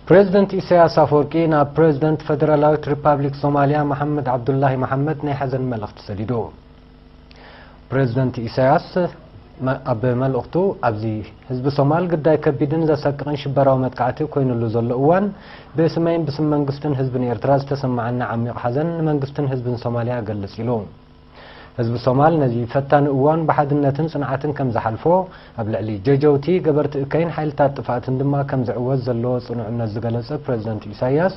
ፕሬዝደንት ኢሳያስ ኣፈወርቂ ናብ ፕሬዝደንት ፈደራላዊት ሪፓብሊክ ሶማልያ መሓመድ ዓብዱላሂ መሓመድ ናይ ሓዘን መልእኽቲ ሰዲዱ። ፕሬዝደንት ኢሳያስ መ-፣ ኣብ መልእኽቱ፣ ኣብዚ ህዝቢ ሶማል ግዳይ ከቢድን ዘሰቅቕን ሽበራዊ መጥቃዕቲ ኮይኑሉ ዘሎ እዋን፣ ብስመይን ብስም መንግስትን ህዝብን ኤርትራ ዝተሰማዓና ዓሚቕ ሓዘን ንመንግስትን ህዝብን ሶማልያ እገልጽ ኢሉ። ህዝቢ ሶማል ነዚ ፈታኒ እዋን ብሓድነትን ጽንዓትን ከም ዝሓልፎ፣ ኣብ ልዕሊ ጀጀውቲ፣ ገበርቲ እከይን ሓይልታት ጥፍኣትን ድማ ከም ዝዕወት ዘለዎ ጽኑዕ እምነት ዝገለጸ ፕሬዝደንት ኢሳያስ፣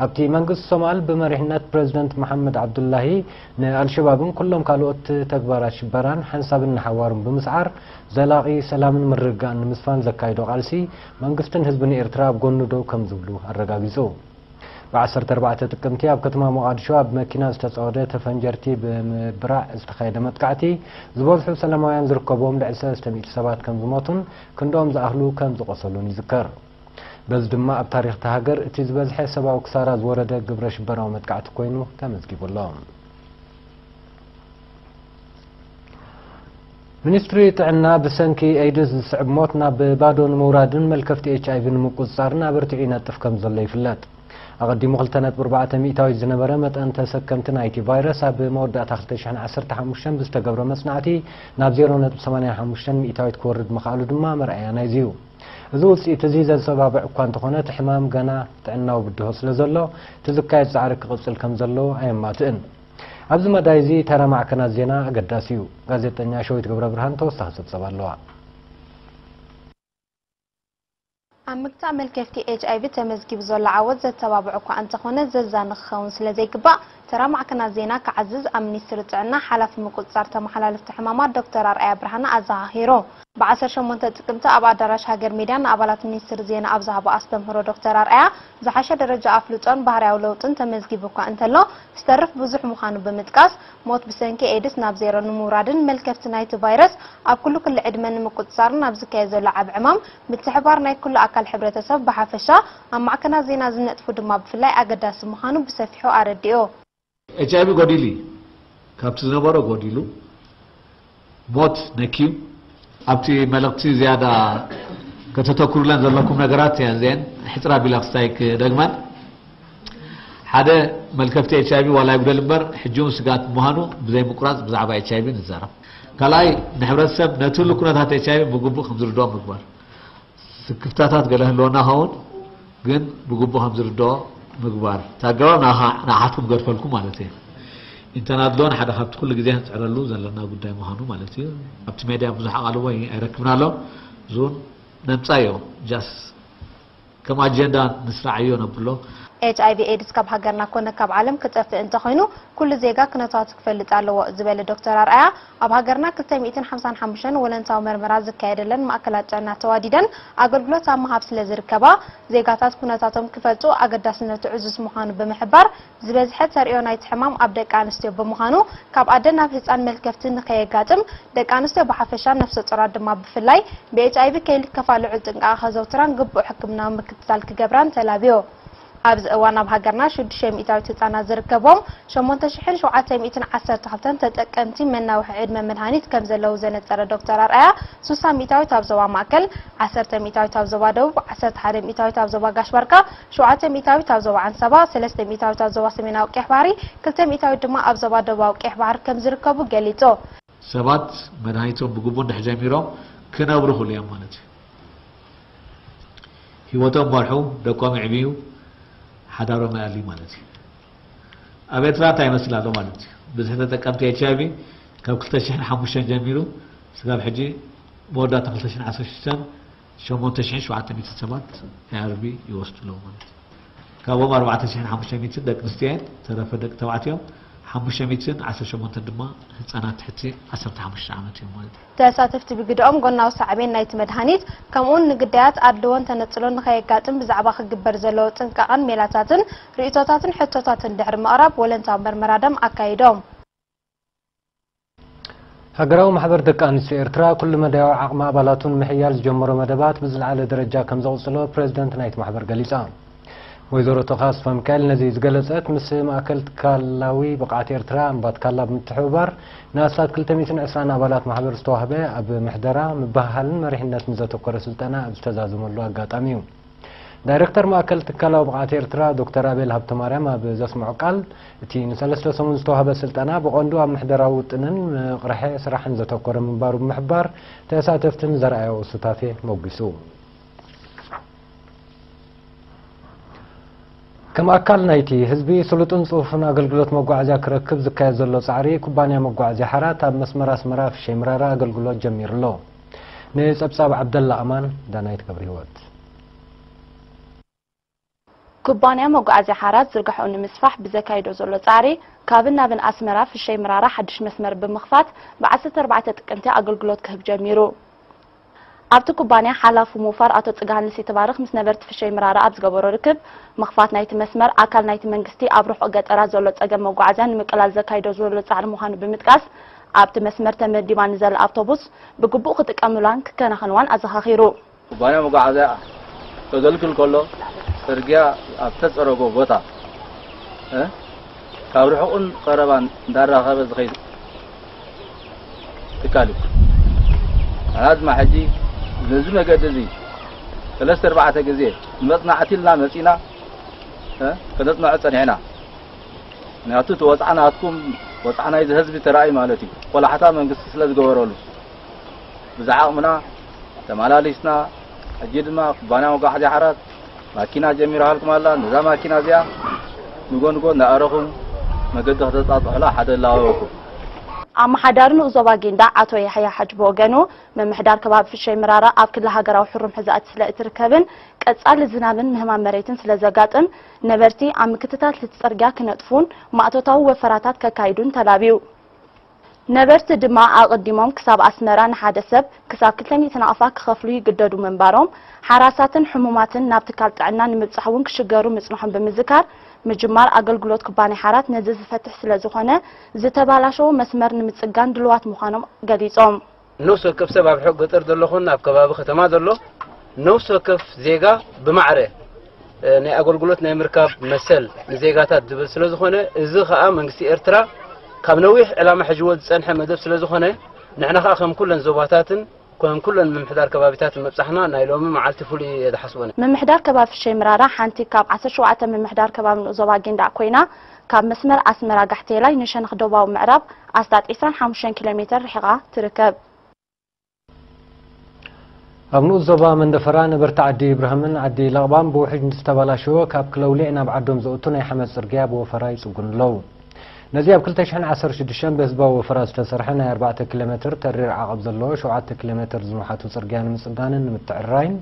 ኣብቲ መንግስቲ ሶማል ብመሪሕነት ፕሬዝደንት መሓመድ ዓብዱላሂ ንኣልሸባብን ኩሎም ካልኦት ተግባራት ሽበራን ሓንሳብን ንሓዋሩን ብምስዓር ዘላቒ ሰላምን ምርግጋእን ንምስፋን ዘካይዶ ቃልሲ መንግስትን ህዝብን ኤርትራ ኣብ ጎኑ ደው ከም ዝብሉ ኣረጋጊጹ። ብ ዓሰርተ ኣርባዕተ ጥቅምቲ ኣብ ከተማ ሞቓድሾ ኣብ መኪና ዝተጸወደ ተፈንጀርቲ ብምብራዕ ዝተኻየደ መጥቃዕቲ ዝበዝሑ ሰላማውያን ዝርከብዎም ልዕሊ ሰለስተ ሚእቲ ሰባት ከም ዝሞቱን ክንድኦም ዝኣኽሉ ከም ዝቖሰሉን ይዝከር። በዚ ድማ ኣብ ታሪኽ እታ ሃገር እቲ ዝበዝሐ ሰብኣዊ ክሳራ ዝወረደ ግብረ ሽበራዊ መጥቃዕቲ ኮይኑ ተመዝጊቡ ኣሎ። ሚኒስትሪ ጥዕና ብሰንኪ ኤይድስ ዝስዕብ ሞት ናብ ባዶ ንምውራድን መልከፍቲ ኤች ኣይ ቪ ንምቁጽጻርን ኣበርቲዑ ይነጥፍ ከም ዘሎ ይፍለጥ። ኣቐዲሙ ክልተ ነጥቢ ኣርባዕተ ሚእታዊት ዝነበረ መጠን ተሰከምቲ ናይቲ ቫይረስ ኣብ መወዳእታ ክልተ ሽሕን ዓሰርተ ሓሙሽተን ብዝተገብረ መጽናዕቲ ናብ ዜሮ ነጥቢ ሰማንያ ሓሙሽተ ሚእታዊት ክወርድ ምኽኣሉ ድማ መርኣያ ናይዚ እዩ። እዚ ውጽኢት እዚ ዘጸባብዕ እኳ እንተኾነ፣ እቲ ሕማም ገና ጥዕናዊ ብድሆ ስለ ዘሎ፣ እቲ ዝካየድ ጻዕሪ ክቕጽል ከም ዘለዎ ኣየማትእን። ኣብዚ መዳይ እዚ ተራ ማዕከናት ዜና ኣገዳሲ እዩ። ጋዜጠኛ ሸዊት ገብረ ብርሃን ተወሳኺ ጸብጸብ ኣለዋ። ኣብ ምግታእ መልከፍቲ ኤች ኣይ ቪ ተመዝጊቡ ዘሎ ዓወት ዘተባብዕ እኳ እንተኾነ፣ ዘዛኒ ክኸውን ስለ ዘይግባእ፣ ተራ ማዕከናት ዜና ክዓዝዝ ኣብ ሚኒስትሪ ጥዕና ሓላፊ ምቁጽጻር ተመሓላለፍቲ ሕማማት ዶክተር ኣርኣያ ብርሃነ ኣዘኻኺሩ። ብ ዓሰርተ ሸሞንተ ጥቅምቲ ኣብ ኣዳራሽ ሃገር ሚድያ ንኣባላት ሚኒስትሪ ዜና ኣብ ዝሃቦ ኣስተምህሮ ዶክተር ኣርኣያ፣ ዝሓሸ ደረጃ ኣፍልጦን ባህርያዊ ለውጥን ተመዝጊቡ እኳ እንተሎ፣ ዝተርፍ ብዙሕ ምዃኑ ብምጥቃስ፣ ሞት ብሰንኪ ኤድስ ናብ ዜሮ ንምውራድን መልከፍቲ ናይቲ ቫይረስ ኣብ ኩሉ ክሊ ዕድመ ንምቁጽጻርን ኣብ ዝካየድ ዘሎ ዓቢ ዕማም ምትሕብባር ናይ ኩሉ ኣካል ሕብረተሰብ ብሓፈሻ፣ ኣብ ማዕከናት ዜና ዝነጥፉ ድማ ብፍላይ ኣገዳሲ ምዃኑ ብሰፊሑ ኣረዲኡ። ኤች ኣይ ቪ ጎዲሉ እዩ። ካብቲ ዝነበሮ ጎዲሉ፣ ሞት ነክዩ። ኣብቲ መልእኽቲ ዝያዳ ከተተኩሩለን ዘለኩም ነገራት እየን እዚአን። ሕጽር ኣቢለ ክስታይ ክደግመን። ሓደ፣ መልከፍቲ ኤች ኣይ ቪ ዋላ ይጉደል እምበር፣ ሕጂ እውን ስግኣት ምዃኑ ብዘይ ምቁራጽ ብዛዕባ ኤች ኣይ ቪ ንዛረብ። ካልኣይ፣ ንሕብረተሰብ ነቲ ህሉ ኩነታት ኤች ኣይ ቪ ብግቡእ ከም ዝርድኦ ምግባር። ስክፍታታት ገለ ህልወና ኸውን፣ ግን ብግቡእ ከም ዝርድኦ ምግባር። እቲ ኣገባብ ንኣኻ-፣ ንኣኻትኩም ገድፈልኩም ማለት እየ። ኢንተርናት ሎን ሓደ ካብቲ ኩሉ ግዜ ክንጽዕረሉ ዘለና ጉዳይ ምዃኑ ማለት እዩ። ኣብቲ ሜድያ ብዙሕ ኣቓልቦ ኣይ-፣ ኣይረክብን ኣሎ። እዚውን ነምጻዮ፣ ጃስ ከም ኣጀንዳ ንስራዓዮ ነብሎ። ኤች ኣይ ቪ ኤድስ ካብ ሃገርና ኮነ ካብ ዓለም ክጠፍእ እንተኾይኑ፣ ኩሉ ዜጋ ኩነታቱ ክፈልጥ ኣለዎ ዝበለ ዶክተር ኣርኣያ፣ ኣብ ሃገርና ክልተ ሚእትን ሓምሳን ሓሙሽተን ወለንታዊ መርመራ ዝካየደለን ማእከላት ጥዕና ተዋዲደን ኣገልግሎት ኣብ ምሃብ ስለ ዝርከባ፣ ዜጋታት ኩነታቶም ክፈልጡ ኣገዳስነቱ ዕዙዝ ምዃኑ ብምሕባር፣ ዝበዝሐ ተርእዮ ናይቲ ሕማም ኣብ ደቂ ኣንስትዮ ብምዃኑ፣ ካብ ኣደ ናብ ህጻን መልከፍቲ ንኸየጋጥም፣ ደቂ ኣንስትዮ ብሓፈሻን ነፍሰ ጾራት ድማ ብፍላይ፣ ብ ኤች ኣይ ቪ ከይልከፋ ልዑል ጥንቃቐ ከዘውትራን ግቡእ ሕክምናዊ ምክትታል ክገብራን ተላብዮ። ኣብዚ እዋን ኣብ ሃገርና ሽዱሽተ ሚእታዊት ህጻናት ዝርከብዎም ሸሞንተ ሽሕን ሸውዓተ ሚእትን ዓሰርተ ክልተን ተጠቀምቲ መናውሒ ዕድመ መድሃኒት ከም ዘለዉ ዘነጸረ ዶክተር ኣርኣያ፣ ስሳ ሚእታዊት ኣብ ዞባ ማእከል፣ ዓሰርተ ሚእታዊት ኣብ ዞባ ደቡብ፣ ዓሰርተ ሓደ ሚእታዊት ኣብ ዞባ ጋሽ ባርካ፣ ሸውዓተ ሚእታዊት ኣብ ዞባ ዓንሰባ፣ ሰለስተ ሚእታዊት ኣብ ዞባ ሰሜናዊ ቀይሕ ባሕሪ፣ ክልተ ሚእታዊት ድማ ኣብ ዞባ ደቡባዊ ቀይሕ ባሕሪ ከም ዝርከቡ ገሊጹ። ሰባት መድሃኒቶም ብግቡእ እንድሕር ጀሚሮም ክነብሩ ክእሉ እዮም ማለት እዩ። ህይወቶም መርሑ፣ ደቆም ይዕብዩ፣ ሓዳሮም ይኣልዩ ማለት እዩ። ኣብ ኤርትራ እንታይ ይመስል ኣሎ ማለት እዩ? ብዝሒ ተጠቀምቲ ኤች ኣይ ቪ ካብ ክልተ ሽሕን ሓሙሽተን ጀሚሩ ስጋብ ሕጂ መወዳእታ ክልተ ሽሕን ዓሰርተ ሽዱሽተን ሸሞንተ ሽሕን ሸውዓተ ሚእትን ሰባት ኤ ኣር ቪ ይወስዱ ኣለዉ ማለት እዩ። ካብኦም ኣርባዕተ ሽሕን ሓሙሽተ ሚእትን ደቂ ኣንስትዮ እየን፣ ተረፈ ደቂ ተባዕትዮ። ሓሙሽተ ሚእትን ዓሰርተ ሸሞንተን ድማ ህጻናት ትሕቲ ዓሰርተ ሓሙሽተ ዓመት እዮም ማለት እዩ። ተሳተፍቲ ብግደኦም፣ ጎናዊ ሳዕቤን ናይቲ መድሃኒት፣ ከምኡውን ንግዳያት ኣድልዎን ተነጽሎን ንኸየጋጥም ብዛዕባ ክግበር ዘለዎ ጥንቃቐን ሜላታትን ርእይቶታትን ሕቶታትን ድሕሪ ምቕራብ፣ ወለንታዊ መርመራ ደም ኣካይዶም። ሃገራዊ ማሕበር ደቂ ኣንስትዮ ኤርትራ፣ ኩሉ መዳያዊ ዓቕሚ ኣባላቱ ንምሕያል ዝጀመሮ መደባት ብዝለዓለ ደረጃ ከም ዘቕጽሎ ፕሬዝደንት ናይቲ ማሕበር ገሊጻ። ወይዘሮ ቶኻ ተስፋሚካኤል ነዚ ዝገለጸት፣ ምስ ማእከል ትካላዊ ብቕዓት ኤርትራ ኣምባትካላ ብምትሕብባር፣ ንኣስታት ክልተ ሚእትን ዕስራን ኣባላት ማሕበር ዝተዋህበ፣ ኣብ ምሕደራ፣ ምብህሃልን መሪሕነትን ዘተኮረ ስልጠና ኣብ ዝተዛዘመሉ ኣጋጣሚ እዩ። ዳይረክተር ማእከል ትካላዊ ብቕዓት ኤርትራ ዶክተር ኣቤል ሃብተማርያም ኣብ ዘስምዖ ቃል፣ እቲ ንሰለስተ ሰሙን ዝተዋህበ ስልጠና ብቐንዱ ኣብ ምሕደራዊ ውጥንን ምቕርሐ ስራሕን ዘተኮረ ምንባሩ ብምሕባር፣ ተሳተፍቲ ንዘርኣዮ ሱታፌ መጒሱ። ከም ኣካል ናይቲ ህዝቢ ስሉጥን ጽፉፍን ኣገልግሎት መጓዓዝያ ክረክብ ዝካየድ ዘሎ ጻዕሪ፣ ኩባንያ መጓዓዝያ ሓራት ኣብ መስመር ኣስመራ ፍሸይ ምራራ ኣገልግሎት ጀሚሩ ኣሎ። ንጸብጻብ ዓብደላ ኣማን፣ ዳናይት ገብረህይወት። ኩባንያ መጓዓዝያ ሓራት ዝርግሐኡ ንምስፋሕ ብዘካይዶ ዘሎ ጻዕሪ፣ ካብን ናብን ኣስመራ ፍሸይ ምራራ ሓድሽ መስመር ብምኽፋት፣ ብ ዓሰርተ ኣርባዕተ ጥቅምቲ ኣገልግሎት ክህብ ጀሚሩ። ኣብቲ ኩባንያ ሓላፊ ሙፋር ኣቶ ጽግሃንስ ይትባረኽ ምስ ነበርቲ ፍሸይ ምራራ ኣብ ዝገበሮ ርክብ፣ ምኽፋት ናይቲ መስመር ኣካል ናይቲ መንግስቲ ኣብ ርሑቕ ገጠራት ዘሎ ጸገም መጓዓዝያ ንምቅላል ዘካይዶ ዘሎ ጻዕሪ ምዃኑ ብምጥቃስ፣ ኣብቲ መስመር ተመዲባ ንዘላ ኣውቶቡስ ብግቡእ ክጥቀምሉን ክከናኸንዋን ኣዘኻኺሩ። ኩባንያ መጓዓዝያ ከገልግል ከሎ፣ ጽርግያ ኣብ ተጸረጎ ቦታ፣ እ፣ ካብ ርሑቕን ቀረባን እንዳራኸበ ዝኸይድ ትካል እዩ። ንሕና ድማ ሕጂ ነዚ መገዲ እዚ ሰለስተ ኣርባዕተ ግዜ ንመጽናዕቲ ኢልና መጺና፣ እ፣ ከነጽንዖ ጸኒሕና። ምክንያቱ እቲ ወጽዓ ናትኩም፣ ወጽዓ ናይዚ ህዝቢ ተራእዩ ማለት እዩ። ቆላሕታ መንግስቲ ስለ ዝገበረሉ፣ ብዝዓቕምና ተመላሊስና፣ ሕጂ ድማ ኩባንያ መጓዓዝያ ሓራት ማኪና ጀሚራሃልኩም ኣላ። ነዛ ማኪና እዚኣ ንጎ ንጎ እናኣረኹም መገዲ ከተጻጽሑላ ሓደ ላበወኩም። ኣመሓዳሪ ንኡስ ዞባ ጊንዳዕ ኣቶ የሕያ ሓጅ ብወገኑ፣ ምምሕዳር ከባቢ ፍሸይ ምራራ ኣብ ክሊ ሃገራዊ ሕሩም ሕዛእቲ ስለ እትርከብን ቀጻሊ ዝናብን ምህማም መሬትን ስለ ዘጋጥም፣ ነበርቲ ኣብ ምክትታል እቲ ጽርግያ ክነጥፉን ማእቶታዊ ወፈራታት ከካይዱን ተላብዩ። ነበርቲ ድማ ኣቐዲሞም ክሳብ ኣስመራ ንሓደ ሰብ ክሳብ ክልተ ሚእቲ ናቕፋ ክኸፍሉ ይግደዱ ምንባሮም፣ ሓራሳትን ሕሙማትን ናብ ትካል ጥዕና ንምብጻሕ እውን ክሽገሩ ምጽንሖም ብምዝካር፣ ምጅማር ኣገልግሎት ኩባንያ ሓራት ነዚ ዝፈትሕ ስለ ዝኾነ፣ ዝተባላሸወ መስመር ንምጽጋን ድልዋት ምዃኖም ገሊጾም። ነፍሲ ወከፍ ሰብ ኣብ ርሑቕ ገጠር ዘሎ ኹን ኣብ ከባቢ ከተማ ዘሎ ነፍሲ ወከፍ ዜጋ ብማዕረ፣ እ፣ ናይ ኣገልግሎት ናይ ምርካብ መሰል ንዜጋታት ዝብል ስለ ዝኾነ፣ እዚ ኸኣ መንግስቲ ኤርትራ ካብ ነዊሕ ዕላማ ሒዝዎ ዝጸንሐ መደብ ስለ ዝኾነ፣ ንሕና ኸኣ ከም ኩለን ዞባታትን ከም ኩለን ምምሕዳር ከባቢታትን ምብጻሕና ናይ ሎሚ መዓልቲ ፍሉይ እየ ዝሓስቦ። ምምሕዳር ከባቢ ፍሸይ ምራራ ሓንቲ ካብ ዓሰርተ ሸውዓተ ምምሕዳር ከባቢ ንኡስ ዞባ ጊንዳዕ ኮይና፣ ካብ መስመር ኣስመራ ጋሕቴላይ ንሸነኽ ደቡባዊ ምዕራብ ኣስታት ዕስራን ሓሙሽተን ኪሎ ሜተር ርሒቓ ትርከብ። ኣብ ንኡስ ዞባ መንደፈራ ነበርቲ ዓዲ ኢብራሂምን ዓዲ ለቕባን ብውሕጅ ዝተባላሸወ ካብ ክለውሊዕ ናብ ዓዶም ዘእቱ ናይ ሓመድ ጽርግያ ብወፈራ ይጽጉኑ ኣለዉ። ነዚ ኣብ ክልተ ሽሕን ዓሰርተ ሽዱሽተን ብህዝባዊ ወፈራ ዝተሰርሐ ናይ ኣርባዕተ ኪሎ ሜትር ተሪር ዓቐብ ዘለዎ ሸውዓተ ኪሎ ሜትር ዝንውሓቱ ጽርግያ ንምጽጋንን ንምትዕርራይን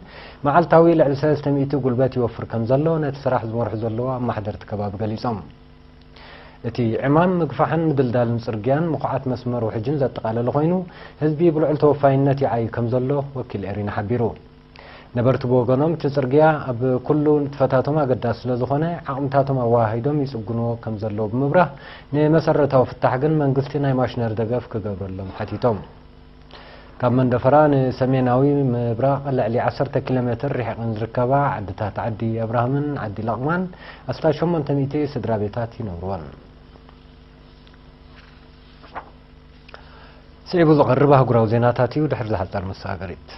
መዓልታዊ ልዕሊ ሰለስተ ሚእቲ ጉልበት ይወፍር ከም ዘሎ ነቲ ስራሕ ዝመርሑ ዘለዉ ኣመሓደርቲ ከባቢ ገሊጾም። እቲ ዕማም ምግፋሕን ምድልዳልን ጽርግያን ምኹዓት መስመር ውሕጅን ዘጠቓለለ ኮይኑ፣ ህዝቢ ብልዑል ተወፋይነት ይዓዩ ከም ዘሎ ወኪል ኤሪና ሓቢሩ። ነበርቲ ብወገኖም፣ እቲ ጽርግያ ኣብ ኩሉ ንጥፈታቶም ኣገዳሲ ስለ ዝኾነ፣ ዓቕምታቶም ኣወሃሂዶም ይጽግንዎ ከም ዘለዉ ብምብራህ፣ ንመሰረታዊ ፍታሕ ግን መንግስቲ ናይ ማሽነሪ ደገፍ ክገብረሎም ሓቲቶም። ካብ መንደፈራ ንሰሜናዊ ምብራቕ ልዕሊ ዓሰርተ ኪሎ ሜትር ርሒቐን ዝርከባ ዓድታት ዓዲ ኣብርሃምን ዓዲ ለቕማን ኣስታት ሸሞንተ ሚእቲ ስድራ ቤታት ይነብርወን። ስዒቡ ዝቐርብ ኣህጉራዊ ዜናታት እዩ። ድሕሪ ዝሓጻር መሰጋገሪት።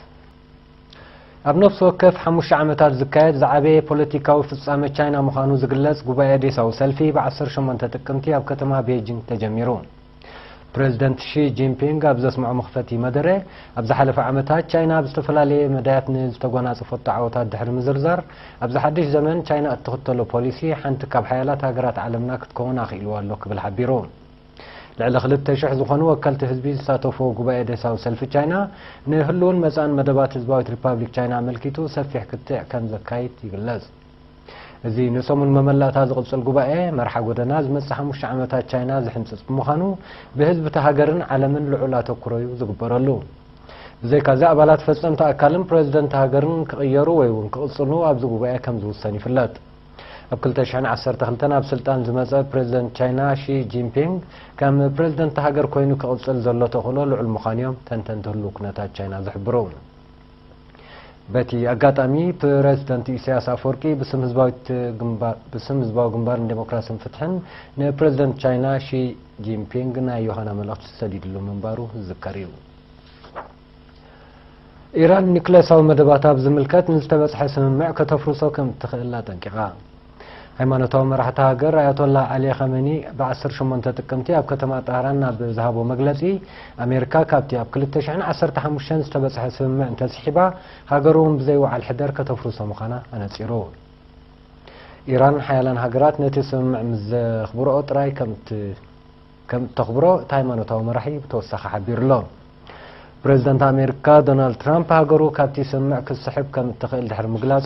ኣብ ነፍሲ ወከፍ ሓሙሽተ ዓመታት ዝካየድ ዝዓበየ ፖለቲካዊ ፍጻመ ቻይና ምዃኑ ዝግለጽ ጉባኤ ዴሳዊ ሰልፊ ብ ዓሰርተ ሸሞንተ ጥቅምቲ ኣብ ከተማ ቤጂንግ ተጀሚሩ። ፕረዚደንት ሺ ጂንፒንግ ኣብ ዘስምዖ መኽፈቲ መደረ፣ ኣብ ዝሓለፈ ዓመታት ቻይና ኣብ ዝተፈላለየ መዳያት ንዝተጓናጸፈቶ ዓወታት ድሕሪ ምዝርዛር፣ ኣብዚ ሓድሽ ዘመን ቻይና እትኽተሎ ፖሊሲ ሓንቲ ካብ ሓያላት ሃገራት ዓለምና ክትከውን ኣኽኢልዋ ኣሎ ክብል ሓቢሩ። ልዕሊ ክልተ ሽሕ ዝኾኑ ወከልቲ ህዝቢ ዝሳተፍዎ ጉባኤ ዴሳዊ ሰልፊ ቻይና፣ ንህልውን መጻእን መደባት ህዝባዊት ሪፓብሊክ ቻይና ኣመልኪቱ ሰፊሕ ክትዕ ከም ዘካይድ ይግለጽ። እዚ ንሰሙን መመላእታ ዝቕጽል ጉባኤ፣ መርሓ ጎደና ዝመጽእ ሓሙሽተ ዓመታት ቻይና ዝሕንጽጽ ብምዃኑ፣ ብህዝቢ እታ ሃገርን ዓለምን ልዑል ኣተኩሮ እዩ ዝግበረሉ። ብዘይካዚ፣ ኣባላት ፈጸምቲ ኣካልን ፕረዚደንት ሃገርን ክቕየሩ ወይ እውን ክቕጽሉ ኣብዚ ጉባኤ ከም ዝውሰን ይፍለጥ። ኣብ ክልተ ሽሕን ዓሰርተ ክልተን ኣብ ስልጣን ዝመጸ ፕረዚደንት ቻይና ሺ ጂንፒንግ፣ ከም ፕረዚደንት ሃገር ኮይኑ ክቕጽል ዘሎ ተኽእሎ ልዑል ምዃኑ እዮም ተንተንቲ ህሉው ኩነታት ቻይና ዝሕብሩ። በቲ ኣጋጣሚ፣ ፕረዚደንት ኢሳያስ ኣፈወርቂ ብስም ህዝባዊት ግንባር፣ ብስም ህዝባዊ ግንባርን ዴሞክራስን ፍትሕን ንፕረዚደንት ቻይና ሺ ጂንፒንግ ናይ ዮሃና መልእኽቲ ሰዲድሉ ምንባሩ ዝዝከር እዩ። ኢራን ኒክለሳዊ መደባታ ኣብ ዝምልከት ንዝተበጽሐ ስምምዕ ከተፍርሶ ከም እትኽእል ኣጠንቂቓ። ሃይማኖታዊ መራሕቲ ሃገር ኣያቶላ ዓሊ ኻሜኒ ብ ዓሰርተ ሸሞንተ ጥቅምቲ ኣብ ከተማ ጣህራን ኣብ ዝሃቦ መግለጺ፣ ኣሜሪካ ካብቲ ኣብ ክልተ ሽሕን ዓሰርተ ሓሙሽተን ዝተበጽሐ ስምምዕ እንተስሒባ፣ ሃገሩ እውን ብዘይ ወዓል ሕደር ከተፍርሶ ምዃና ኣነጺሩ። ኢራን ሓያላን ሃገራት ነቲ ስምምዕ ምስ ዘኽብርኦ ጥራይ ከም እት-፣ ከም እተኽብሮ እቲ ሃይማኖታዊ መራሒ ብተወሳኺ ሓቢሩ ኣሎ። ፕሬዚደንት ኣሜሪካ ዶናልድ ትራምፕ ሃገሩ ካብቲ ስምምዕ ክትስሕብ ከም እትኽእል ድሕሪ ምግላጹ፣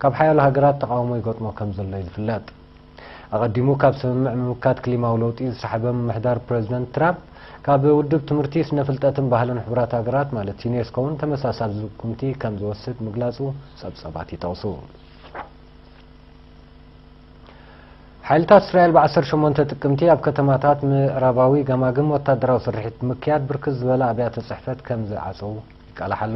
ካብ ሓያሎ ሃገራት ተቓውሞ ይገጥሞ ከም ዘሎ እዩ ዝፍለጥ። ኣቐዲሙ ካብ ስምምዕ ምምካት ክሊማዊ ለውጢ ዝሰሓበ ምምሕዳር ፕሬዚደንት ትራምፕ፣ ካብ ውድብ ትምህርቲ፣ ስነ ፍልጠትን ባህልን ሕቡራት ሃገራት ማለት ዩኔስኮ እውን ተመሳሳሊ ስጉምቲ ከም ዝወስድ ምግላጹ ጸብጸባት ይጠቕሱ። ሓይልታት እስራኤል ብ ዓሰርተ ሸሞንተ ጥቅምቲ ኣብ ከተማታት ምዕራባዊ ገማግም ወታደራዊ ስርሒት ምክያድ ብርክት ዝበለ ኣብያተ ጽሕፈት ከም ዝዓጸዉ ይቃላሕ ኣሎ።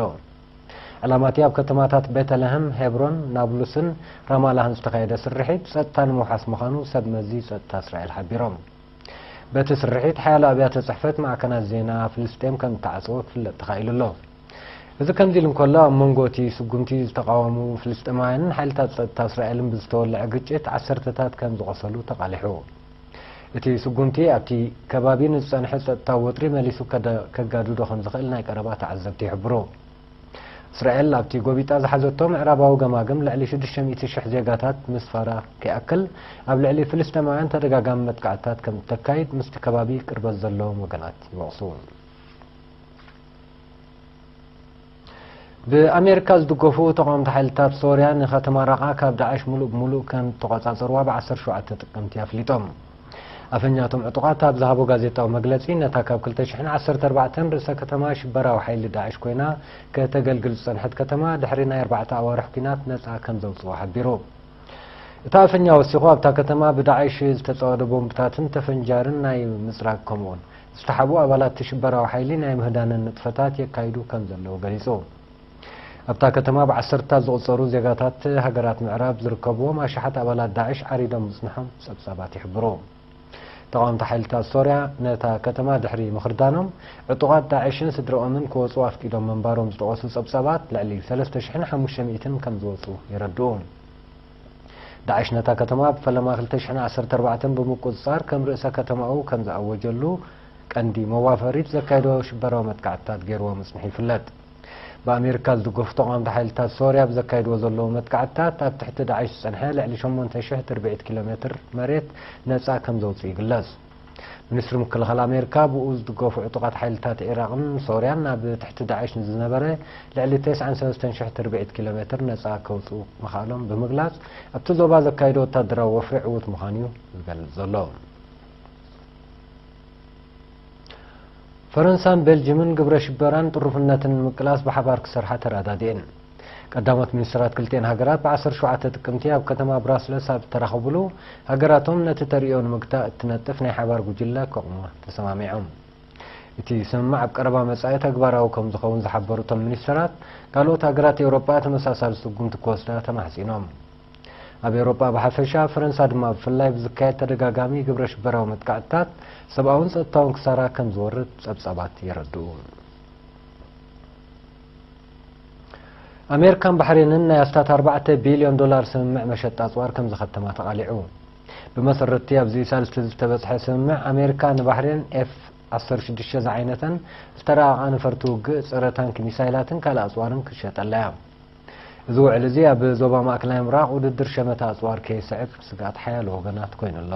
ዕላማቲ ኣብ ከተማታት ቤተልሔም፣ ሄብሮን፣ ናብሉስን ራማላህን ዝተኻየደ ስርሒት ጸጥታ ንምውሓስ ምዃኑ ሰብ መዚ ጸጥታ እስራኤል ሓቢሮም። በቲ ስርሒት ሓያሎ ኣብያተ ጽሕፈት ማዕከናት ዜና ፍልስጤም ከም እተዓጸወ ክፍለጥ ተኻኢሉ ኣሎ። እዚ ከምዚ ኢሉ እንከሎ፣ ኣብ መንጎ እቲ ስጉምቲ ዝተቓወሙ ፍልስጤማውያንን ሓይልታት ጸጥታ እስራኤልን ብዝተወልዐ ግጭት ዓሰርተታት ከም ዝቖሰሉ ተቓሊሑ። እቲ ስጉምቲ ኣብቲ ከባቢ ንዝጸንሐ ጸጥታዊ ወጥሪ መሊሱ ከደ-፣ ከጋድዶ ከም ዝኽእል ናይ ቀረባ ተዓዘብቲ ይሕብሩ። እስራኤል ኣብቲ ጎቢጣ ዝሓዘቶ ምዕራባዊ ገማግም ልዕሊ ሽዱሽተ ሚእቲ ሽሕ ዜጋታት ምስፋራ ከይኣክል፣ ኣብ ልዕሊ ፍልስጤማውያን ተደጋጋሚ መጥቃዕትታት ከም እተካይድ ምስቲ ከባቢ ቅርበት ዘለዎም ወገናት ይወቕሱ። ብኣሜሪካ ዝድገፉ ተቓወምቲ ሓይልታት ሶርያ ንኸተማ ራቓ ካብ ዳዕሽ ምሉእ ብምሉእ ከም እተቖጻጸርዋ ብ ዓሰርተ ሸውዓተ ጥቅምቲ ኣፍሊጦም። ኣፈኛቶም ዕጡቓት ኣብ ዝሃቦ ጋዜጣዊ መግለጺ፣ ነታ ካብ ክልተ ሽሕን ዓሰርተ ኣርባዕተን ርእሰ ከተማ ሽበራዊ ሓይሊ ዳዕሽ ኮይና ከተገልግል ዝጸንሐት ከተማ ድሕሪ ናይ ኣርባዕተ ኣዋርሕ ኲናት ነጻ ከም ዘውጽዋ ሓቢሩ። እቲ ኣፈኛ ወሲኹ፣ ኣብታ ከተማ ብዳዕሽ ዝተጻወደ ቦምብታትን ተፈንጃርን ናይ ምጽራግ ከምኡውን ዝተሓብኡ ኣባላት እቲ ሽበራዊ ሓይሊ ናይ ምህዳንን ንጥፈታት የካይዱ ከም ዘለዉ ገሊጹ። ኣብታ ከተማ ብዓሰርታት ዝቑጸሩ ዜጋታት ሃገራት ምዕራብ ዝርከብዎም ኣሽሓት ኣባላት ዳዕሽ ዓሪዶም ምጽንሖም ጸብጻባት ይሕብሩ። ተቓወምቲ ሓይልታት ሶርያ ነታ ከተማ ድሕሪ ምኽርዳኖም፣ ዕጡቓት ዳዕሽን ስድረኦምን ክወጹ ኣፍቂዶም ምንባሮም ዝጠቐሱ ጸብጻባት፣ ልዕሊ ሰለስተ ሽሕን ሓሙሽተ ሚእትን ከም ዝወጹ የረድኡ። ዳዕሽ ነታ ከተማ ብፈለማ ክልተ ሽሕን ዓሰርተ ኣርባዕተን ብምቁጽጻር፣ ከም ርእሰ ከተማኡ ከም ዝኣወጀሉ ቀንዲ መዋፈሪት ዘካየዶ ሽበራዊ መጥቃዕትታት ገይርዎ ምጽንሑ ይፍለጥ። ብኣሜሪካ ዝድገፉ ተቓወምቲ ሓይልታት ሶርያ ብዘካይድዎ ዘለዉ መጥቃዕትታት፣ ኣብ ትሕቲ ዳዕሽ ዝጸንሐ ልዕሊ ሸሞንተ ሽሕ ትርብዒት ኪሎ ሜትር መሬት ነጻ ከም ዘውጽእ ይግለጽ። ሚኒስትሪ ምክልኻል ኣሜሪካ፣ ብኡ ዝድገፉ ዕጡቓት ሓይልታት ዒራቕን ሶርያን ናብ ትሕቲ ዳዕሽ ንዝነበረ ልዕሊ ተስዓን ሰለስተን ሽሕ ትርብዒት ኪሎ ሜትር ነጻ ከውጽኡ ምኽኣሎም ብምግላጽ፣ ኣብቲ ዞባ ዘካየዶ ወታደራዊ ወፍሪ ዕዉት ምዃኑ እዩ ዝገልጽ ዘሎ። ፈረንሳን ቤልጅምን ግብረ ሽበራን ጥሩፍነትን ንምቅላስ ብሓባር ክሰርሓ ተረዳዲኤን። ቀዳሞት ሚኒስትራት ክልቲኤን ሃገራት ብ ዓሰርተ ሸውዓተ ጥቅምቲ ኣብ ከተማ ብራስለስ ኣብ እተራኸቡሉ፣ ሃገራቶም ነቲ ተርእዮ ንምግታእ እትነጥፍ ናይ ሓባር ጉጅለ ከቑማ ተሰማሚዖም። እቲ ስምምዕ ኣብ ቀረባ መጻኢ ተግባራዊ ከም ዝኸውን ዝሓበሩ እቶም ሚኒስትራት፣ ካልኦት ሃገራት ኤውሮጳ ተመሳሳሊ ስጉምቲ ክወስዳ ተማሕጺኖም። ኣብ ኤውሮጳ ብሓፈሻ፣ ፈረንሳ ድማ ብፍላይ ብዝካየድ ተደጋጋሚ ግብረ ሽበራዊ መጥቃዕትታት ሰብኣውን ጸጥታውን ክሳራ ከም ዝወርድ ጸብጻባት የረድኡ። ኣሜሪካን ባሕሬንን ናይ ኣስታት ኣርባዕተ ቢልዮን ዶላር ስምምዕ መሸጣ ኣጽዋር ከም ዝኸተማ ተቓሊዑ። ብመሰረትቲ ኣብዚ ሳልስቲ ዝተበጽሐ ስምምዕ፣ ኣሜሪካ ንባሕሬን ኤፍ ዓሰርተ ሽዱሽተ ዝዓይነተን ዝተራቐቓ ነፈርቲ ውግእ፣ ጸረ ታንክ ሚሳይላትን ካልእ ኣጽዋርን ክትሸጠላ እያ። እዚ ውዕል እዚ ኣብ ዞባ ማእከላይ ምብራቕ ውድድር ሸመታ ኣጽዋር ከየስዕብ ስግኣት ሓያሎ ወገናት ኮይኑ ኣሎ።